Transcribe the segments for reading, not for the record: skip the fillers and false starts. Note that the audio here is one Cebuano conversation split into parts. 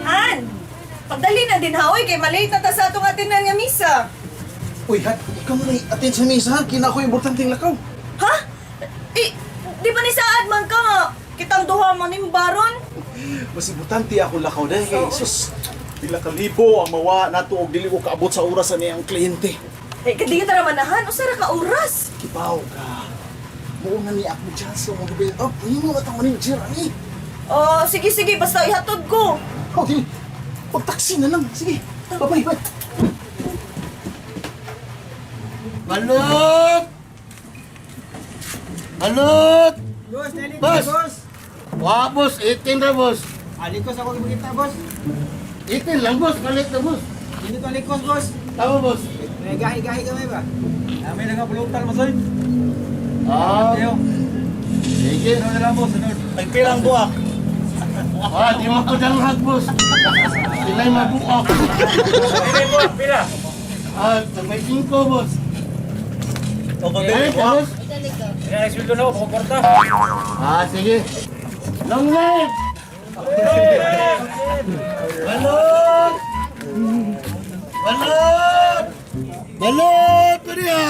Han! Pagdali na din ha, oy, kay malate na ta sa atong atinan nga misa. Uy, Han, ikaw mo na i-attend sa misa, ha? Kina ko importanteng lakaw. Ha? Eh, di ba ni saad man ka nga? Kitang duha man ni baron? Mas importante ako lakaw dahil kay sus. Pila ka libo ang mawa nato og dili ko kaabot sa oras ani ang kliyente. Eh, kadi ka tara manahan, usa ra ka oras. Kibaw ka. Mao na ni ako chance nga mag-build up. Ano mo atang manager ani? Oh, sige sige, basta ihatod ko. Oh, dili. Pag-taxi na lang. Sige. Bye-bye. Bye. Balot! Balot! Boss, dali Boss! boss. Wa, boss. 18 ra, boss. Alikos ako kita, boss. 18 lang, boss. Balik na, boss. Hindi to alikos, boss. Tama, boss. May gahi-gahi kami ba? May nagapulutan mo, soy. Ah, Tayo. sige. Ano na lang, boss? Ano? Ay, pilang buwak. Ah, di mo ko danghag, boss. Sila'y mabuak. Pila, boss. Pila. Ah, may 5, boss. Okay, Balik na, boss. Pila, sweldo na ako. Kukorta. Ah, sige. Long life! Balot! Balot! Balot! Kuya!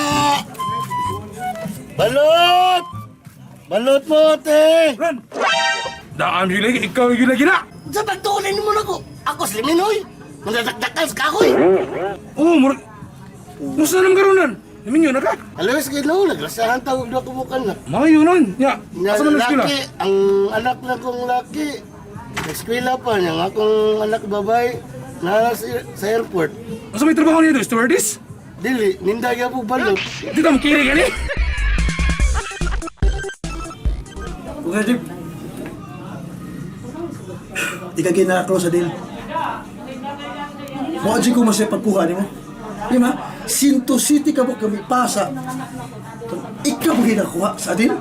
Balot! Balot mo, ate! Daan yun lagi, ikaw yun lagi na! Sa pagtuunin mo na ko, ako si Minoy. Mandadakdakal sa kahoy. Oo, murag. Musta naman karoon? Naminyo na ka? Alam mo, sige lang, nagrasahan tawag na kumukan na. Mayo nun. Ya, Nga, asa man ang eskwela? laki, ang anak na kong laki, eskwela pa niya, ang akong anak babae, na sa airport. Asa may trabaho niya doon? Stewardess? Dili, ninda gyud po balot. Dito mo kiri gani? Okay, Dip. Di ka ginaklo sa deal. Mo ko masaya pagkuha nimo. Di ba? Sinto City ka mo kami pasa. Ikaw mo ginakuha sa deal?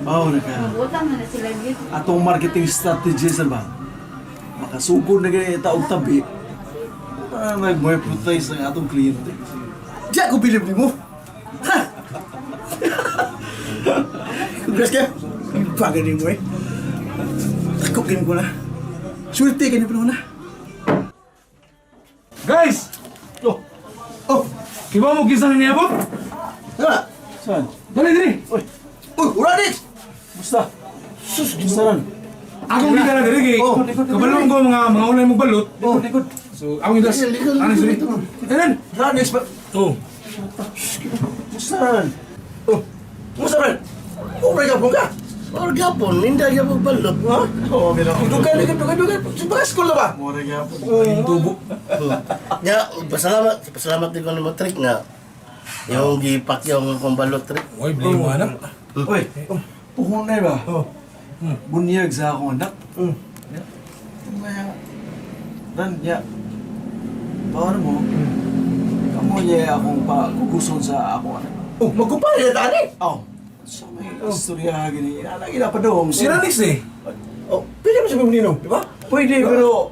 Mao na ka. Atong marketing strategy sa ba? Makasugod na ganyan taong tabi. Para nag-advertise ang atong kliyente. Di ako bilib nimo. Ha? Congrats kayo. Bagay nimo eh. Ako gini ko na. Swerte gini ko na. Guys! Oh. Oh. Kiba mo kinsa na niya po? Wala. Saan? Dali, dali! Uy, Uradix! Musta? Sus, musta ran? Akong gitara dali kay Oh. kabalong ko mga unay mong balot. Oh, likod. So, akong gitas. Ano sorry? Tanan. Radix ba? Oh. Musta ran? Oh. Musta ran? Oh, mereka pun ka? Or gapon, ninda gyud po balot. Ha? Oo, meron. Dugay, dugay, dugay, dugay. Sa school na ba? Mura gyapon. Tubo. Nya, pasalamat, pasalamat din ko ni mo trick nga. Yung gipak yung akong balot trick. Oy, blame mo anak. Uy, puhunay ba? Bunyag sa akong anak. Ya. Maya, ran, ya. Paano mo? Kamo niya akong paguguson sa akong anak. Oh, magkumpare na tani. Oh, sa may istorya gini. Inalagi na pa dong. Si Ranix eh. Oh, pwede mo sabihin mo ninong, di ba? Pwede, pero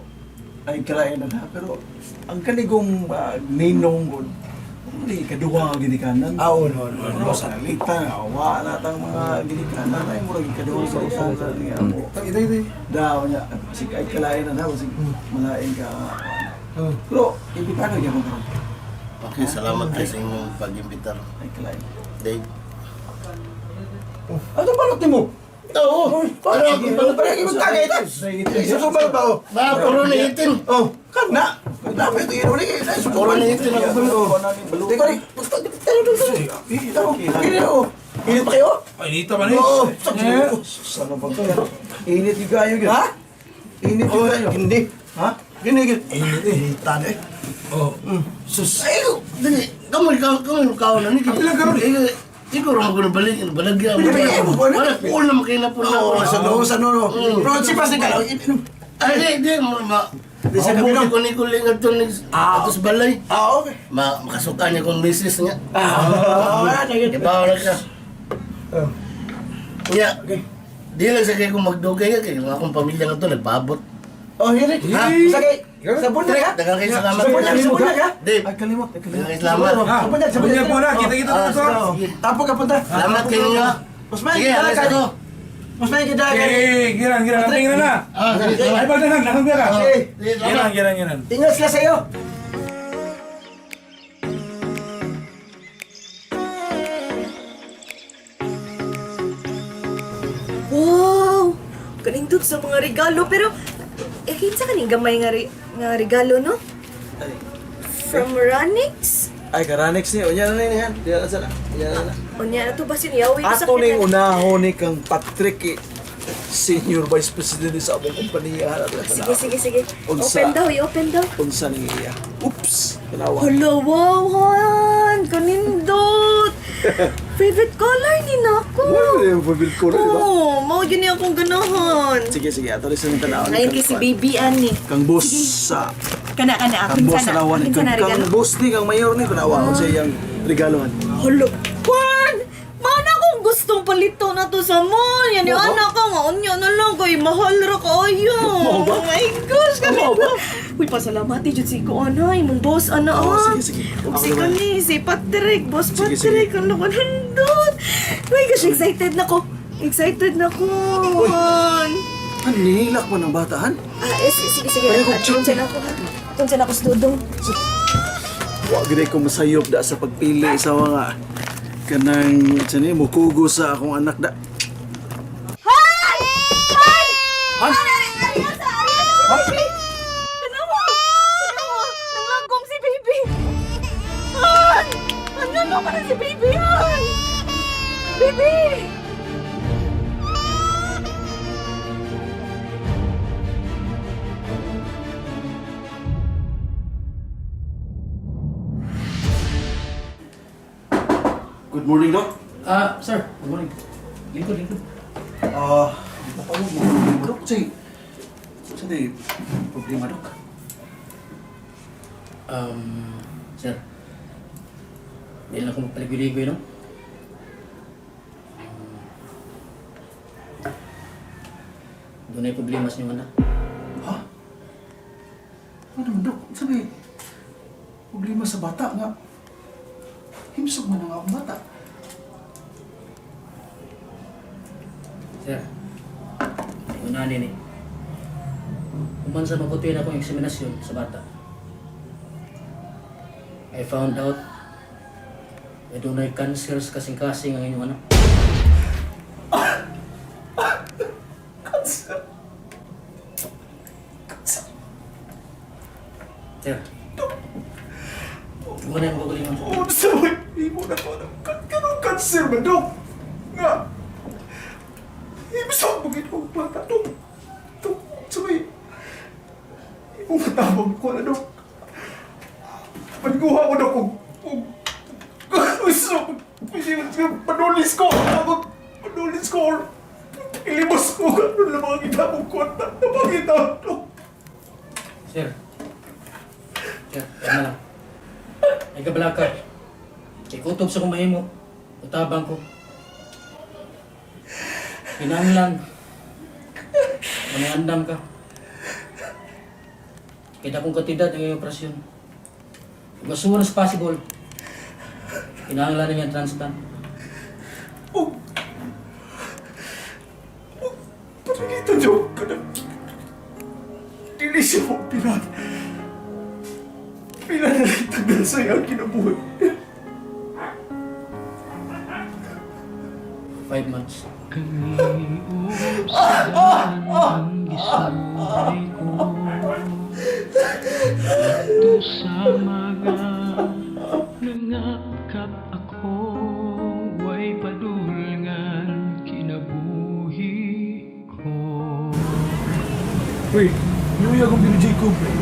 ay kalain na na. Pero ang kanigong ninong ko, hindi kaduwa ang ginikanan. Ah, oh, no, no. Pero sa lita, awa na tang mga ginikanan ay murag kaduwa sa usa sa niya mo. Ito, ito. Daw niya, kasi ay kalain na na, kasi malain ka. Pero, ibitano niya mo karon. Okay, salamat kay sa inyong pag-imbitar. Ay kalain. Dave. Ano balot nimo? Oo, Ano akong balot? Pare, ibang tagay ito. Isa balot ba? Oh, Ba, puro na itin. oh, kan na. Dapat ito yun. Puro na itin ako balot. Teka rin. Init oh. Init pa kayo? Ay, inita pa ni. Oo. Sana ba ka? Init yung kayo gyud. Ha? Init yung kayo. Hindi. Ha? Gini, gini. Init eh. Tan eh. Oh. Sus. Ay, dili, kamoy ka, kamoy ka na ni. Kapila karon. Eh, Siguro mo kuno balik, balagya mo. Hindi, eh, wala. Wala, kulo mo kay napun na. Oo, sa no, sa no, no. Pero si Pasig ka lang. Ay, di, di, mo ma. Di sa Ako kabilang. ko ni kuling adto ni Ah. ato sa balay. Ah, okay. Ma makasuka niya kong misis niya. Ah, Di ba wala ka? Nya, Okay. di lang sa kay kong magdugay kay ang akong pamilya nga to nagpaabot. Oh, Henrik. Ha? Sa kay sa bunyag ha? Daghang kayo salamat. Sa bunyag, sa bunyag ha? Dave, Ay kalimot, ay kalimot. daghang kayo salamat. Ah, Sa bunyag, sa bunyag bunyag. po na. Kita-kita Ah, na to. sige. Tapo ka punta. Salamat kayo ninyo. Mas may Sige, alis ako. Mas may kita kay. Eh, giran, giran. Tingnan na. Ah, sige, Ay, salamat. pag dagan, dagan ka. Sige, salamat. Giran, giran, giran. Ingat sila sa'yo. Wow! Kanindot sa mga regalo pero eh kinsa kaning gamay nga nga regalo no? Ay, From Ranix? ay karanex ni. Unya na ni han. Diya na sana. Diya na na. Unya na to basin yawi ko sa Ato ning unahon ni kang Patrick eh, Senior Vice President sa among kompanya. Sige, sige, sige. Unsa? Open daw, i-open daw. Unsa ni iya. Oops, tanawa. Hala, wow, Han! Kanindot! Favorite color ni nako. Wala yung favorite color, di ba? Oo, mao yun yung akong ganahan. Sige, sige. Ato rin sa tanawa ni Ngayon kay si baby ani. Kang boss sa Kana kana kang akin boss sana. tanawa ni Akin kang, sana kang regalo. boss ni kang mayor ni tanawa unsa iyang regalohan. Hala, Juan! Mana kung gustong palito na to sa mall. Yan yung Mao ba? anak ko nga. Unya na lang kay mahal ra kaayo. Mao ba? Oh my gosh, Mao ba? Uy, pasalamati jud si ko ana, imong boss ana. Oo, ah. sige, sige. Ug Ako si naman. kani, si Patrick, boss Sige, Patrick, ano ko nandun. My gosh, excited na ko. Excited na ko. Juan. Han, nihilak man ang bata, han. Ah, eh, sige, sige, sige. Kaya kung Tunsan ako, ha? Tunsan ako sa dudong. Wa gid ko masayop da sa pagpili sa mga kanang sa ni mukugo sa akong anak da. Han! Han! Han? Ariya sa, ariya sa si baby! Tanawa! Tanawa! Nanglagom si baby! Han! Ano no ka na si baby, Han? Baby! Good morning, Doc. Ah, sir. Good morning. Lingkod, lingkod. Ah, napagod mo problema, Doc. Say, sa di problema, Doc. Sir. Hindi lang ako magpaligoy-ligoy, no? Doon ay problema sa inyong anak. Ha? Ano man, Doc? Sabi, problema sa bata nga. Himsog man ang akong bata. Sir, unahin ni. Kung sa mabuti na akong eksaminasyon sa bata, I found out na doon ay cancer sa kasing-kasing ang inyong anak. Cancer. Sir, huwag na yung magalingan. Oo, sa may imo na to. Kanong cancer man, Doc? Nga. Himsog mo gid akong bata, Doc. Doc, sa may imo matabang ko na, Doc. Panguha ko, Doc, kung gusto, panulis ko, ako, panulis ko, or ilimos ko, ano lang mga kita mong kwarta, napakita, Doc. Sir. Sir, tama lang. Ay kabala ka. Kay kutob sa kong mahimo. Utabang ko. Kinahanglan. Manangandam ka. Kaya akong katidad ang iyong operasyon. Ug as soon as possible, kinahanglan na niyang transplant. Oh. Oh, parang joke ka na. Dili siya mo pilan. Pila na lang tagal sa iyang kinabuhi. 5 months. Sa mga nangakap ako, way padulngan kinabuhi ko. Uy, yuya kong Billy Jacob, pre.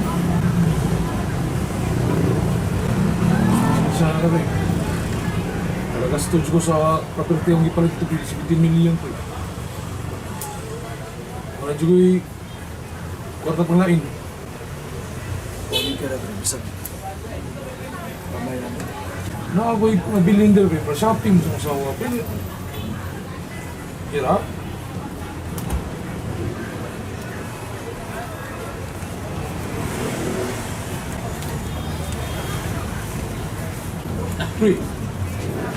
Sana ka, pre. Talaga studs ko sa property yung ipalit ito, pre. 17 million, pre. Wala dyan ko'y kwarta pang lain. Kunin ka na, pre. Bisag. Kamay lang. Na ako'y mabilin din, pre. Para shopping sa asawa, pre. Hirap. Pre,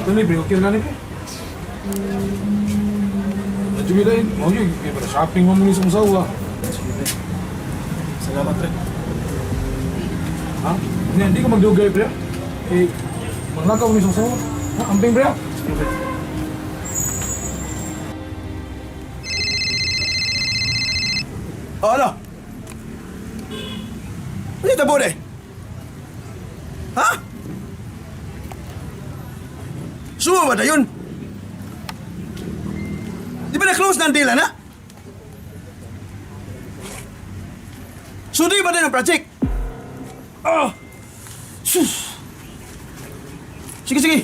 ano pre? Okay na ni, pre? Jubi dahil, mo yun, kaya para shopping mo muna sa musawa. Sige, pre. Salamat, pre. Ha? Hindi, hindi ka magdugay, pre. Eh, maglakaw mo sa musawa. Ha? Amping, pre. Sige, pre. Oh, ano? Ano yung tabo eh? Ha? Suwa ba na yun? Di ba na-close na ang deal, na? So, di ba na yung project? Ah! Sus! Sige, sige!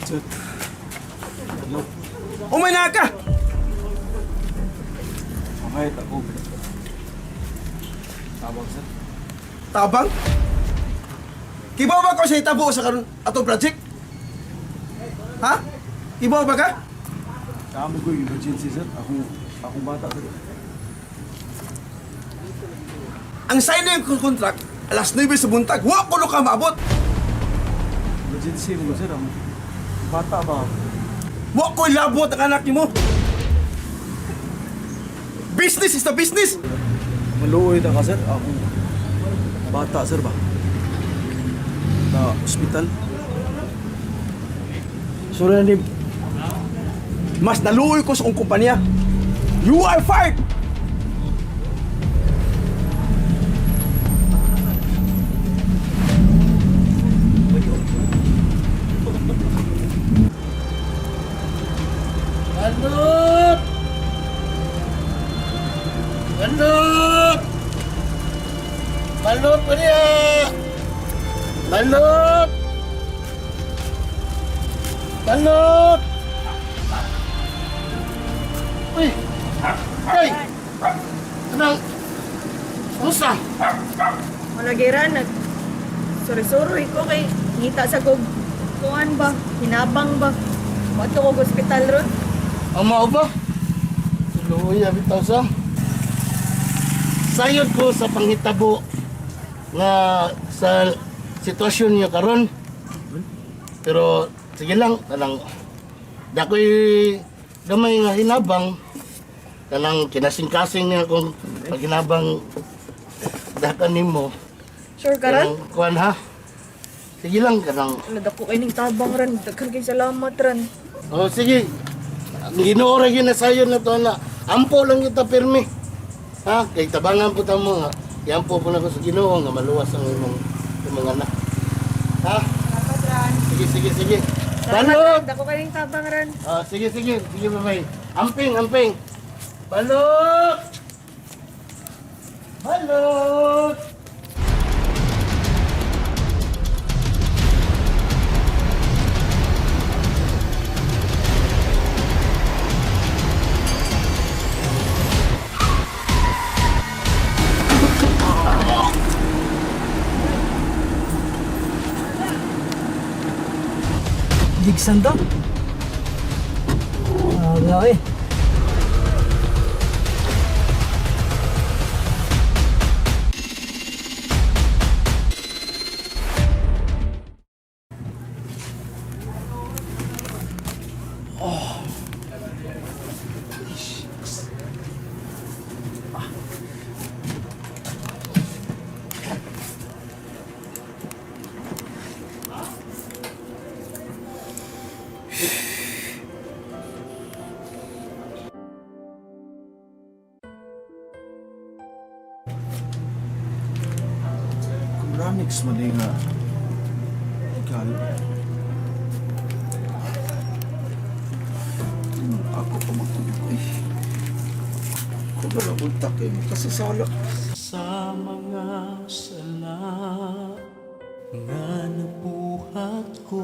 Sir. Umay na ka! Okay, ako. Tabang, sir. Tabang? Kibaw ba ko sa itabo sa karon atong project? Ha? Kibaw ba ka? Tama ko yung emergency, sir. Akong, akong bata, sir. Ang sign na yung contract, alas 9 sa buntag, wa ko ka maabot. Emergency mo, sir. Akong bata ba? Wa ko ilabot ang anak nimo. Business is the business. Maluoy ta ka, sir. Akong bata, sir ba? Na ospital. Sorry na Dave. Mas naluoy ko sa akong kumpanya. You are fired! Balot! Balot! Balot pa niya! Balot! Balot! Uy! Ay! Anang? Kumusta? Wala gira, nag suri-suri ko kay ngita sa kog kuan ba, hinabang ba. Wato ko ospital ron. Ang mao ba? Tuloy, bitaw sa. Sayod ko sa panghitabo nga sa sitwasyon niyo karon. Pero sige lang, kanang dakoy gamay nga hinabang kanang kinasing-kasing niya kung paghinabang dakan nimo. Sure ka ron? Kanang kuan ha. Sige lang kanang Wala dako kay ning tabang ron. Daghan kay salamat ron. Oh, sige. Ang Ginoo ra gyud na sayon na to na. Ampo lang kita pirmi. Ha, kay tabangan po ta mo nga. Iampo po na ko sa Ginoo nga maluwas ang imong imong anak. Ha? Salamat ron. Sige, sige, sige. Salamat Balot! ron. Dako kay ning tabang ron. Ah, sige, sige, sige, bye. Amping, amping. Balot! Balot! Jigsan to? Ah, grabe. Kumranix man eh nga. Ikaw. Ako pa magtulog eh. Ako ba lang utak eh, makasasala. Sa mga sala nga nabuhat ko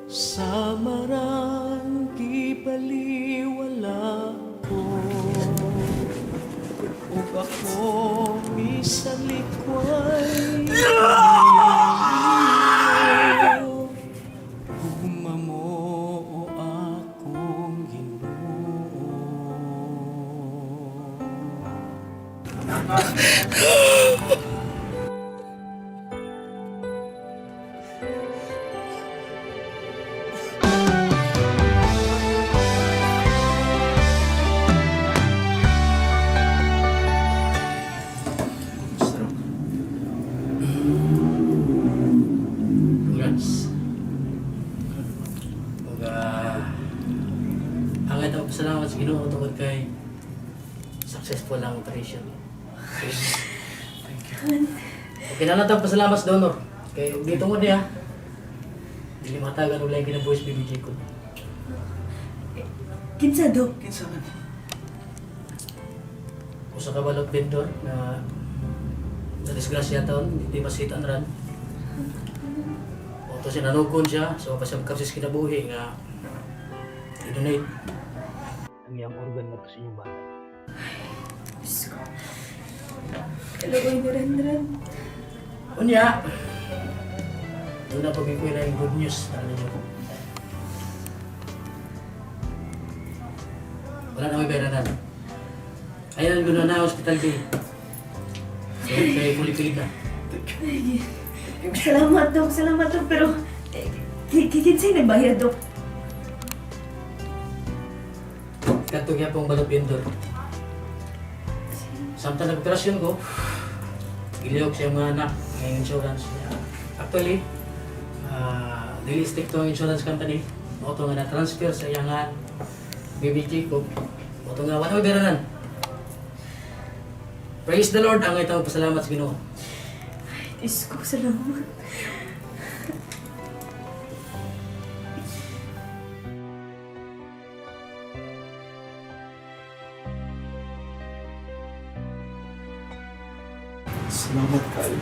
sa marang gibaliwala ko ug ako misalikway Gugma mo o akong Ginoo. magpasalamat sa Ginoo tungod kay successful ang operation. Thank you. Okay na lang pasalamat sa donor. Kay ug dito mo niya, dili matagan og laing kinabuhi si Baby Jacob. Kinsa, Dok? Kinsa man? Usa ka balot vendor na na disgrasya taon, di masit ang ran. Oto siya nanukon siya, so pasya kapsis kinabuhi nga i-donate ang iyang organ na to sa inyong bata. Diyos ko. Kalagoy ni Ranran. Unya, doon na pag-ikuwi na yung good news na ninyo. Wala na may pera na. Ayan, gano'n na hospital bill. So, kay fully paid na. Salamat, Dok. Salamat, Dok. Pero, eh, kikinsay nagbayad, Dok. Katong niya pong balot vendor. Samtang nag-operasyon ko, giliyok siya mga anak ng insurance niya. Actually, dili stick to ang insurance company. Mao to nga na-transfer sa iyangan Baby Jacob. Mao to nga wala may beranan. Praise the Lord, ang itang pasalamat sa Ginoo. Diyos ko, salamat. Salamat kayo.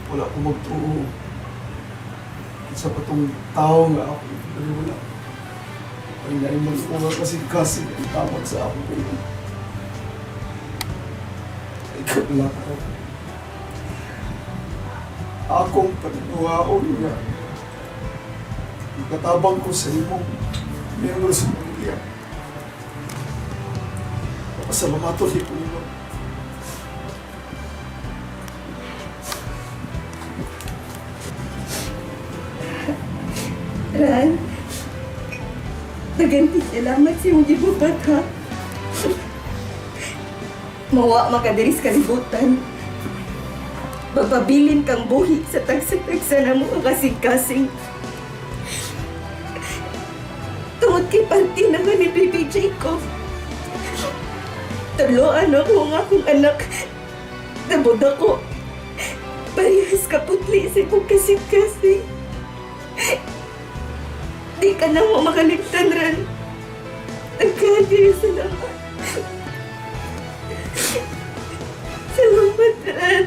Wala ko magtuo. Sa patong tao nga ako, pero wala. Ay na mag-uwa kasi kasi ang tawag sa ako, baby. Ikaw lang ako. Akong paninuhaon nga. Katabang ko sa imong miyembro sa pamilya. Pasalamaton ni Panginoon. Ran, daganti salamat sa iyong gibuhat, ha? Mawa makadiris kalibutan. Magpabilin kang buhi sa tagsa-tagsa na mo kasing-kasing. Tungod kay panty na nga ni Baby Jacob. Tuluan ako ang akong anak. Nabod ako. Parehas kaputli sa imong kasing-kasing. Di ka na mo makaligtan, Ran. Nagkahan kayo salamat. Salamat, Ran.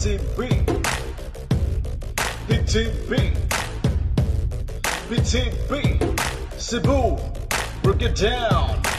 PTB PTB PTB Cebu, break it down.